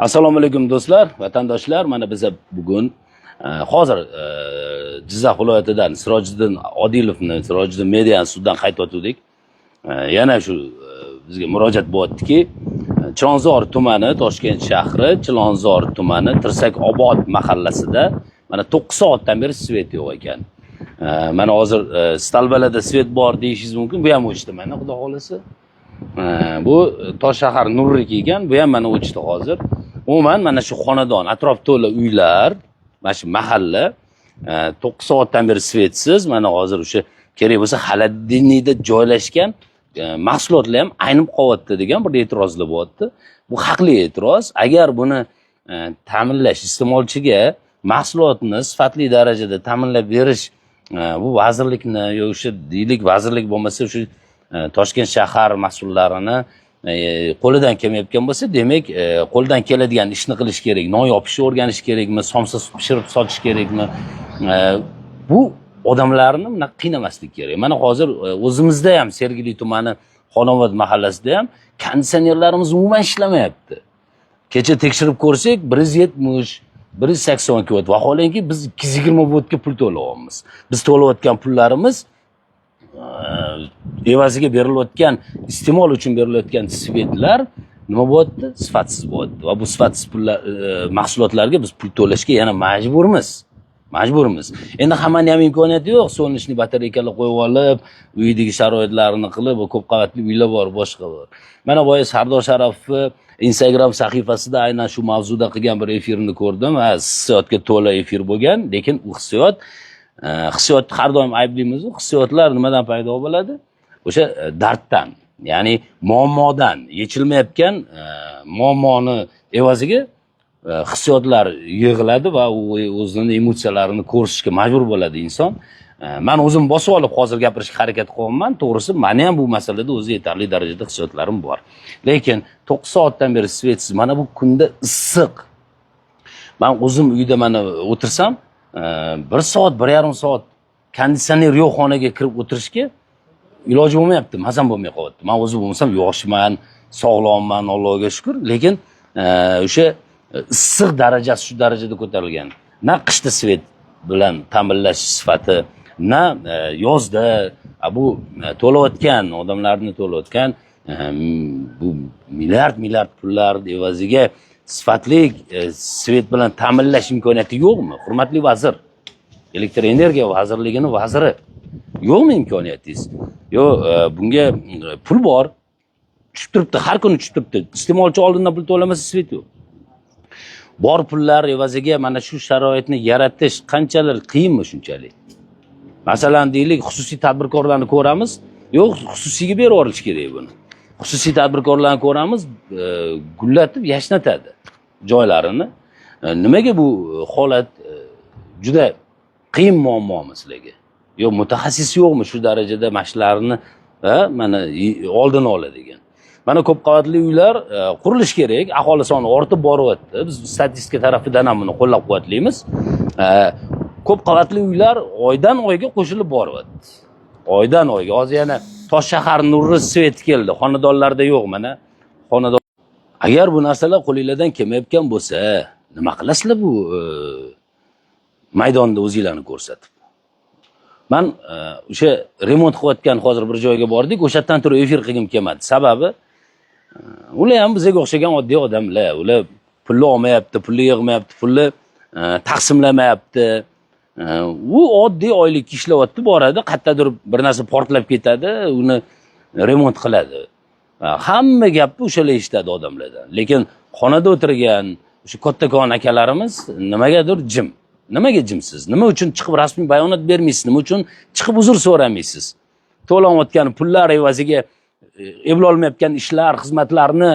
Assalomu alaykum, do'stlar, vatandoshlar. Mana biza bugun hozir Jizzax viloyatidan Sirojiddin Odilovni, Sirojiddin Mediani suddan qaytayotgandik. Yana shu bizga murojaat bo'lyaptiki, Chilonzor tumani, Toshkent shahri, Chilonzor tumani, Tirsak Obod mahallasida mana 9 soatdan beri svet yo'q ekan. Mana hozir Stalbalada svet bor deyishingiz mumkin, bu ham o'chdi mana, xudo xohlasa. Bu Toshshahar Nurriki ekan, bu ham mana o'chdi hozir. Umuman, mana shu xonadon, atrof to'la uylar, mana shu mahalla 9 soatdan beri svetsiz. Mana hozir o'sha kerak bo'lsa холодильник da joylashgan mahsulotlar ham aynib qolyapti degan bir e'tirozlar bo'lyapti. Bu haqli e'tiroz. Agar buni ta'minlash, iste'molchiga mahsulotni sifatli darajada ta'minlab berish bu vazirlikni yo o'sha, deylik, vazirlik bo'lmasa, o'sha Toshkent shahar mas'ullarini qo'lidan kelmayotgan bo'lsa, demak, qo'lidan keladigan ishni qilish kerak. Non yopishni o'rganish kerakmi, somsa pishirib sotish kerakmi? Bu odamlarni bunaqa qiynamaslik kerak. Mana hozir o'zimizda ham, Sergeli tumani, Xonobod mahallasida ham konditsionerlarimiz umuman ishlamayapti. Kecha tekshirib ko'rsak, 170, 180 kVt. Vaholanki, biz 220 voltga pul to'layapmiz. Biz to'layotgan pullarimiz evaziga berilayotgan, iste'mol uchun berilayotgan svetlar nima bo'lyapti? Sifatsiz bo'lyapti. Va bu sifatsiz pullar, mahsulotlarga biz pul to'lashga yana majburmiz. Majburmiz. Endi hammani ham imkoniyati yo'q, солнечный batareykalar qo'yib olib, uyidagi sharoitlarini qilib, ko'p qavatli uylar bor, boshqa bor. Mana boya Sardor Sharopovni Instagram sahifasida aynan shu mavzuda qilgan bir efirini ko'rdim. Ha, hissiyotga to'la efir bo'lgan, lekin u hissiyot, hissiyotni har doim ayblaymiz. Hissiyotlar nimadan paydo bo'ladi? O'sha darddan, ya'ni muammodan, yechilmayotgan muammoni evaziga hissiyotlar yig'iladi va u o'zini emotsiyalarini ko'rsatishga majbur bo'ladi inson. Man o'zim bosib olib hozir gapirishga harakat qilyapman. To'g'risi, mani ham bu masalada o'zi yetarli darajada hissiyotlarim bor. Lekin 9 soatdan beri svetsiz, mana bu kunda issiq. Man o'zim uyda mana o'tirsam, 1 soat, 1,5 soat konditsioner yo'q xonaga kirib o'tirishga iloji bo'lmayapti, mazam bo'lmay qolyapti. Man o'zim bo'lmasam yoshman, sog'lomman, Allohga shukur, lekin o'sha issiq darajasi shu darajada ko'tarilgan. Na qishda svet bilan ta'minlash sifati, na yozda bu to'layotgan odamlarni to'layotgan bu milliard milliard pullar evaziga sifatli svet bilan ta'minlash imkoniyati yo'qmi? Hurmatli vazir, Elektr energiya vazirligini vaziri, yo'qmi imkoniyatingiz? Yo'q, bunga pul bor, tushib turibdi, har kuni tushib turibdi. Iste'molchi oldindan pul to'lamasa, svet yo'q. Bor pullar evaziga mana shu sharoitni yaratish qanchalar qiyinmi shunchalik? Masalan, deylik, xususiy tadbirkorlarni ko'ramiz. Yo'q, xususiyga berib yuborish kerak buni. Xususiy tadbirkorlarni ko'ramiz, gullatib yashnatadi joylarini. Nimaga bu holat juda qiyin muammomi sizlarga? Yo'q, mutaxassis yo'qmi shu darajada mana shularni, ha, mana oldini oladigan? Mana ko'p qavatli uylar qurilishi kerak, aholi soni ortib boryapti. Biz statistika tarafidan ham buni qo'llab quvvatlaymiz. Ko'p qavatli uylar oydan oyga qo'shilib boryapti. Oydan oyga. Hozir yana Toshshahar Nurri svet keldi. Xonadonlarda yo'q mana. Xonadon. Agar bu narsalar qo'linglardan kelmayotgan bo'lsa, nima qilasizlar bu maydonda o'zinglarni ko'rsatib? Man o'sha remont qilayotgan hozir bir joyga bordik, o'sha yerdan turib efir qilgim kelmadi. Sababi ular ham bizga o'xshagan oddiy odamlar. Ular pulni olmayapti, pulni yig'mayapti, pulni taqsimlamayapti. U oddiy oylik ishlayapti, boradi, qayerdadir bir narsa portlab ketadi, uni remont qiladi. Hamma gapni o'shalar eshitadi odamlardan. Lekin xonada o'tirgan o'sha kattakon akalarimiz nimagadir jim. Nimaga jimsiz? Nima uchun chiqib rasmiy bayonot bermaysiz? Nima uchun chiqib uzr so'ramaysiz? To'lanayotgan pullar evaziga eplolmayotgan ishlar, xizmatlarni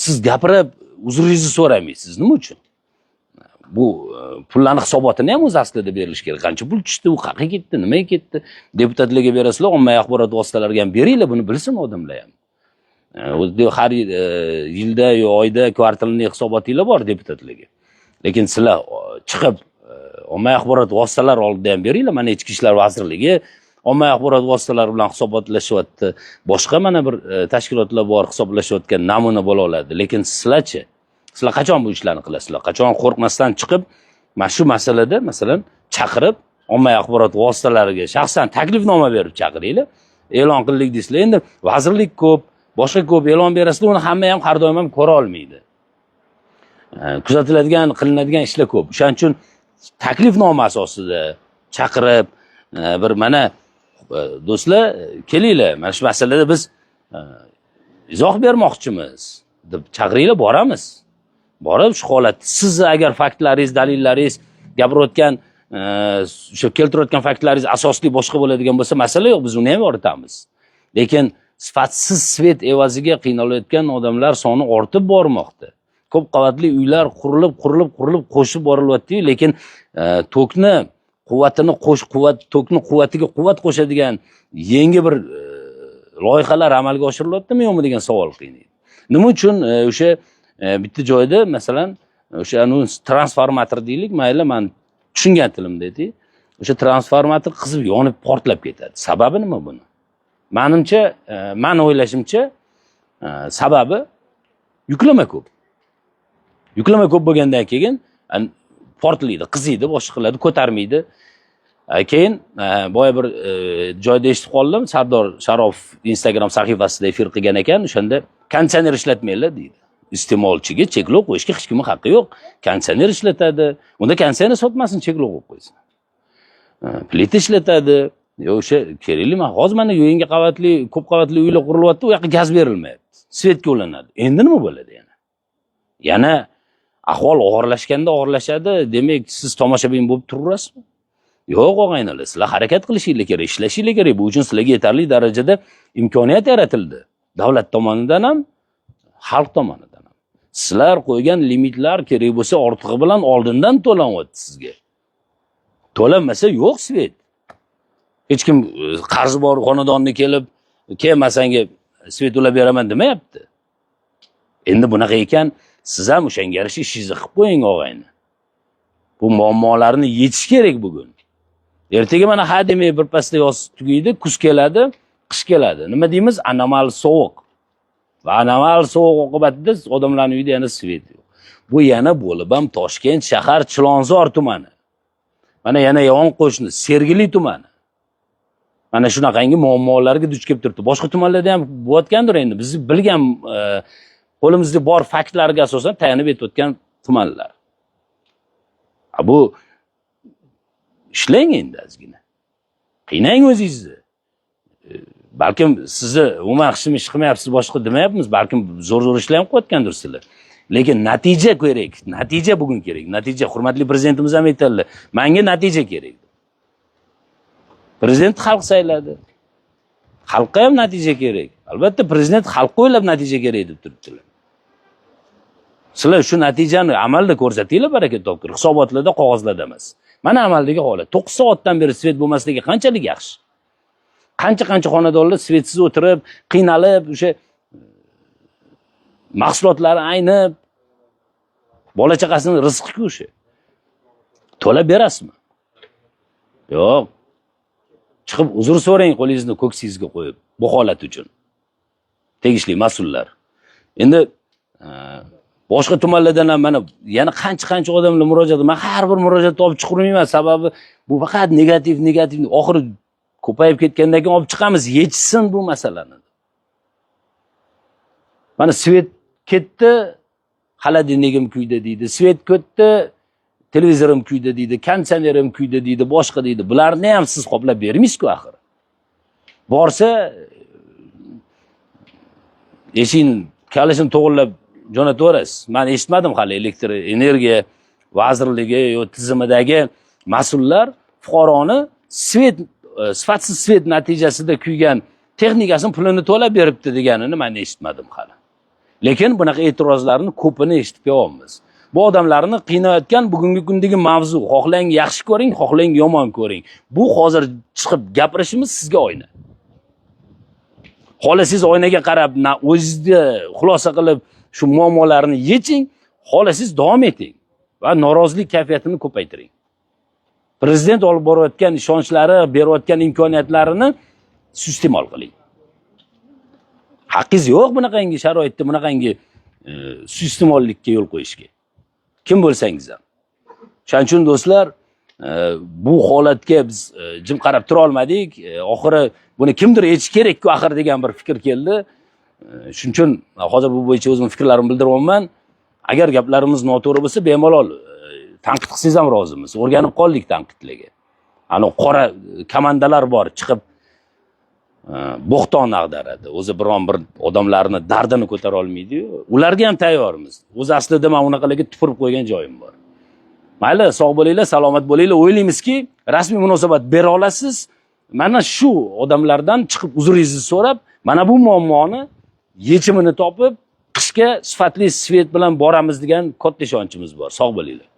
siz gapirib uzringizni so'ramaysiz. Nima uchun? Bu pullarni hisobotini ham o'zi aslida berilishi kerak. Qancha pul tushdi, u qayerga ketdi, nimaga ketdi? Deputatlarga berasizlar, ommaviy axborot vositalariga ham beringlar, buni bilsin odamlar ham. O'zi har yilda yo oyda kvartalniy hisobotinglar bor deputatlarga. Lekin sizlar chiqib ommaviy axborot vositalari oldida ham beringlar. Mana Ichki ishlar vazirligi ommaviy axborot vositalari bilan hisobotlashyapti. Boshqa mana bir tashkilotlar bor hisoblashayotgan, namuna bo'la oladi. Lekin sizlarchi? Sizlar qachon bu ishlarni qilasizlar? Qachon qo'rqmasdan chiqib mana shu masalada, masalan, chaqirib, ommaviy axborot vositalariga shaxsan taklifnoma berib chaqiringlar. E'lon qildik deysizlar. Endi vazirlik ko'p, boshqa ko'p, e'lon berasizlar, uni hamma ham har doim ham ko'ra olmaydi. Kuzatiladigan, qilinadigan ishlar ko'p. O'shaning uchun taklifnoma asosida chaqirib, bir mana do'stlar, kelinglar, mana shu masalada biz izoh bermoqchimiz deb chaqiringlar, boramiz. Borib shu holat, sizni agar faktlaringiz, dalillaringiz, gapirayotgan, o'sha keltirayotgan faktlaringiz asosli boshqa bo'ladigan bo'lsa, masala yo'q, biz uni ham yoritamiz. Lekin sifatsiz свет evaziga qiynalayotgan odamlar soni ortib bormoqda. Ko'p qavatli uylar qurilib, qurilib, qurilib, qo'shib borilyapti-yu, lekin tokni quvvatini qo'sh quvvat tokni quvvatiga quvvat qo'shadigan yangi bir loyihalar amalga oshirilyaptimi, yo'qmi degan savol qiynaydi. Nima uchun o'sha bitta joyda, masalan, o'sha anu transformator deylik, mayli, man tushungan tilimda aytay, o'sha transformator qizib yonib portlab ketadi. Sababi nima buni? Manimcha, mani o'ylashimcha, sababi yuklama ko'p. Yuklama ko'p bo'lgandan keyin portlaydi, qiziydi, boshqa qiladi, ko'tarmaydi. Keyin boya bir joyda eshitib qoldim, Sardor Sharof Instagram sahifasida efir qilgan ekan, o'shanda konditsioner ishlatmanglar deydi. Iste'molchiga cheklov qo'yishga hech kimning haqqi yo'q. Konditsioner ishlatadi, unda konditsioner sotmasin, cheklov qo'yib qo'ysin. Plita ishlatadi. Yo o'sha kerakli, hozir mana yangi qavatli, ko'p qavatli uylar qurilyapti, u yoqqa gaz berilmayapti. Свет ga ulanadi. Endi nima bo'ladi yana? Yana ahvol og'irlashganda og'irlashadi. Demak, siz tomoshabin bo'lib turaverasizmi? Yo'q, og'aynilar, sizlar harakat qilishinglar kerak, ishlashinglar kerak. Bu uchun sizlarga yetarli darajada imkoniyat yaratildi. Davlat tomonidan ham, xalq tomonidan ham. Sizlar qo'ygan limitlar kerak bo'lsa ortig'i bilan oldindan to'lanyapti sizga. To'lanmasa yo'q свет. Hech kim qarzi bor xonadonni kelib, "Kel, man senga свет ulab beraman" demayapti. Endi bunaqa ekan, siz ham o'shanga yarasha ishingizni qilib qo'ying, og'ayni. Bu muammolarni yechish kerak bugun. Ertaga mana ha demay birpasda yoz tugaydi, kuz keladi, qish keladi. Nima deymiz? Anomal sovuq. Va anomal sovuq oqibatida odamlarning uyida yana свет yo'q. Bu yana bo'lib ham Toshkent shahar Chilonzor tumani. Mana yana yon qo'shni Sergeli tumani. Mana shunaqangi muammolarga duch kelib turibdi. Boshqa tumanlarda ham bo'layotgandir endi. Biz bilgan, qo'limizda bor faktlarga asosan tayanib aytayotgan tumanlar. A bu ishlang endi ozgina. Qiynang o'zingizni. Balkim sizni umuman hech kim ish qilmayapsiz, boshqa demayapmiz, balkim zo'r-zo'r ishlar ham qilayotgandir sizlar. Lekin natija kerak. Natija bugun kerak. Natija, hurmatli prezidentimiz ham aytadilar. Menga natija kerak. Prezident xalq sayladi. Xalqqa ham natija kerak. Albatta, prezident xalqqa o'ylab natija kerak deb turibdilar. Sizlar shu natijani amalda ko'rsatinglar, baraka topkir. Hisobotlarda, qog'ozlarda emas. Mana amaldagi holat. 9 soatdan beri свет bo'lmasligi qanchalik yaxshi? Qancha-qancha xonadonlar свет siz o'tirib, qiynalib, o'sha mahsulotlari aynib, bola chaqasini rizqi-ku o'sha. To'lab berasizmi? Yo'q. Chiqib uzr so'rang qo'lingizni ko'ksingizga qo'yib bu holat uchun. Tegishli mas'ullar. Endi boshqa tumanlardan ham mana yana qancha-qancha odamlar murojaat. Men har bir murojaatni olib chiqurmayman, sababi bu faqat negativ, negativ, oxiri ko'payib ketgandan keyin olib chiqamiz, yechsin bu masalani. Mana свет ketdi, холодильник im kuydi deydi, свет ketdi, televizorim kuydi deydi, konditsionerim kuydi deydi, boshqa deydi. Bularni ham siz qoplab bermaysiz-ku axir. Borsa eshikni kalishini to'g'irlab jo'nataverasiz. Men eshitmadim hali elektr energiya vazirligi yo tizimidagi mas'ullar fuqaroni свет sifatsiz свет natijasida kuygan texnikasini pulini to'lab beribdi deganini men eshitmadim hali. Lekin bunaqa e'tirozlarni ko'pini eshitib kelyapmiz. Bu odamlarni qiynayotgan bugungi kundagi mavzu. Xohlang yaxshi ko'ring, xohlang yomon ko'ring. Bu hozir chiqib gapirishimiz sizga oyna. Xohlasangiz oynaga qarab, na o'zingizni xulosa qilib shu muammolarni yeching, xohlasangiz davom eting va norozilik kayfiyatini ko'paytiring. Prezident olib borayotgan ishonchlari, berayotgan imkoniyatlarini suiiste'mol qiling. Haqqingiz yo'q bunaqangi sharoitda bunaqangi suiiste'mollikka yo'l qo'yishga. Kim bo'lsangiz ham. Shuning uchun, do'stlar, bu holatga biz jim qarab tura olmadik. Oxiri buni kimdir aytish kerak-ku axir degan bir fikr keldi. Shuning uchun hozir bu bo'yicha o'zimni fikrlarimni bildiryapman. Agar gaplarimiz noto'g'ri bo'lsa, bemalol tanqid qilsangiz ham rozimiz. O'rganib qoldik tanqidlarga. Ana qora komandalar bor, chiqib bo'xton ag'daradi. O'zi biron bir odamlarni dardini ko'tara olmaydi-yu. Ularga ham tayyormiz. O'zi aslida men unaqalarga tupurib qo'ygan joyim bor. Mayli, sog' bo'linglar, salomat bo'linglar. O'ylaymizki, rasmiy munosabat bera olasiz. Mana shu odamlardan chiqib uzringizni so'rab, mana bu muammoni yechimini topib, qishga sifatli свет bilan boramiz degan katta ishonchimiz bor. Sog' bo'linglar.